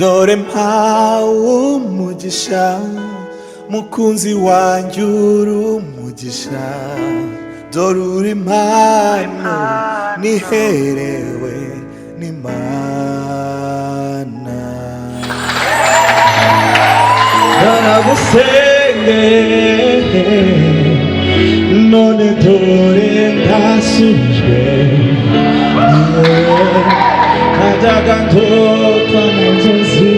Dore mpawe umugisha, mukunzi wanjye, uri umugisha. Dore uri impano niherewe n'Imana. Naragusenge, none dore ndasubijwe. Ni wowe najyaga ndota mu nzozi,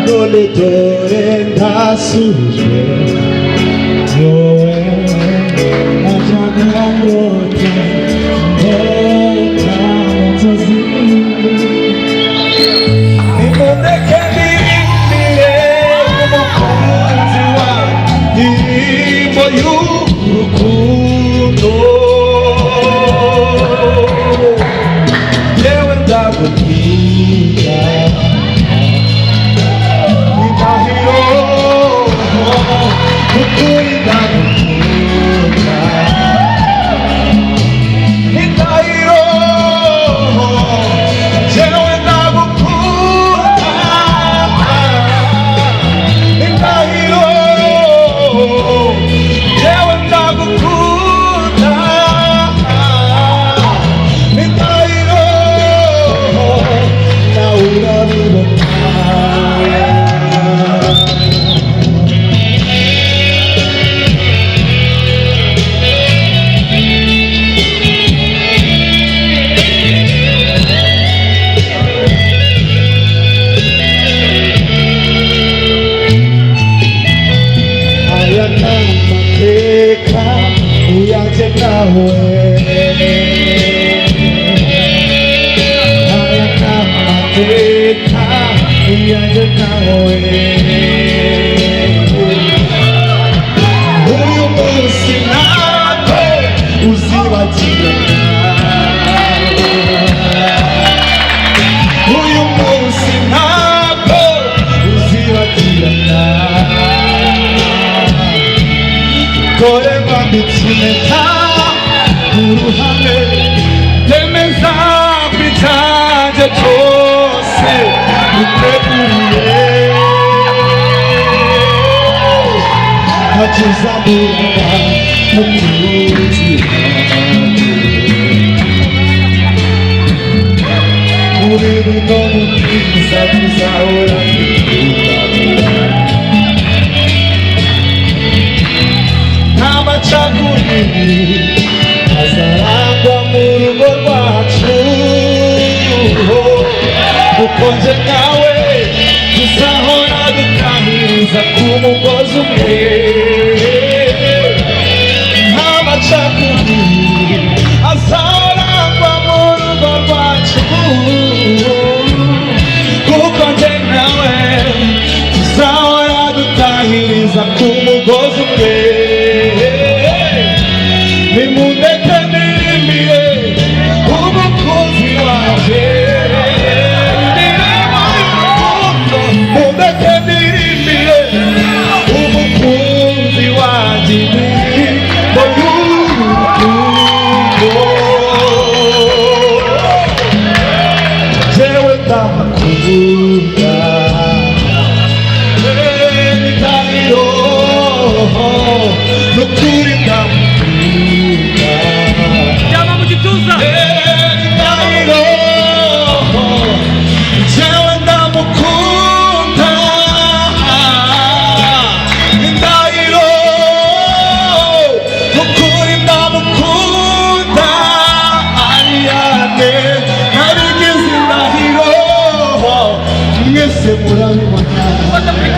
none dore ndasubijwe. Ni wowe najyaga ndota, ndota mu nzozi. Nimundeke ndirimbire umukunzi wanjye indirimbo y'urukundo. Yewe, ndagukunda, indahiro, ukuri ndagukunda, indahiro, jewe ndagukunda, indahiro, jewe ndagukunda, indahiro, nawe urabibona. Aya ni amateka uyanjye nawe, aya ni amateka uyanjye nawe. Uyu munsi ntabwo uzibagirana, uyu munsi ntabwo uzibagirana. Dore mbambitse impeta mu ruhame, ndemeza ko icyanjye cyose uteguriye, ntacyo uzamburana, mukunzi wanjye. Mu bibi no mu byiza tuzahora dukundana, nta macakubiri azarangwa mu rugo rwacu, kuko nje nawe tuzahora dutahiriza ku mugozi umwe. Nta macakubiri azarangwa mu rugo rwacu, kuko nje nawe tuzahora dutahiriza ku mugozi umwe. Nimundeke ndirimbire umukunzi wanje indirimbo y'urukundo, mundeke ndirimbire umukunzi wanje indirimbo y'urukundo. Jewe ndamukunda, indahiro, nukuri ndamukunda. Ryama mu gituza. Indahiro, jewe ndamukunda, indahiro, nukuri ndamukunda. Ariane, nabigize indahiro, mwese murabibona. Fata muri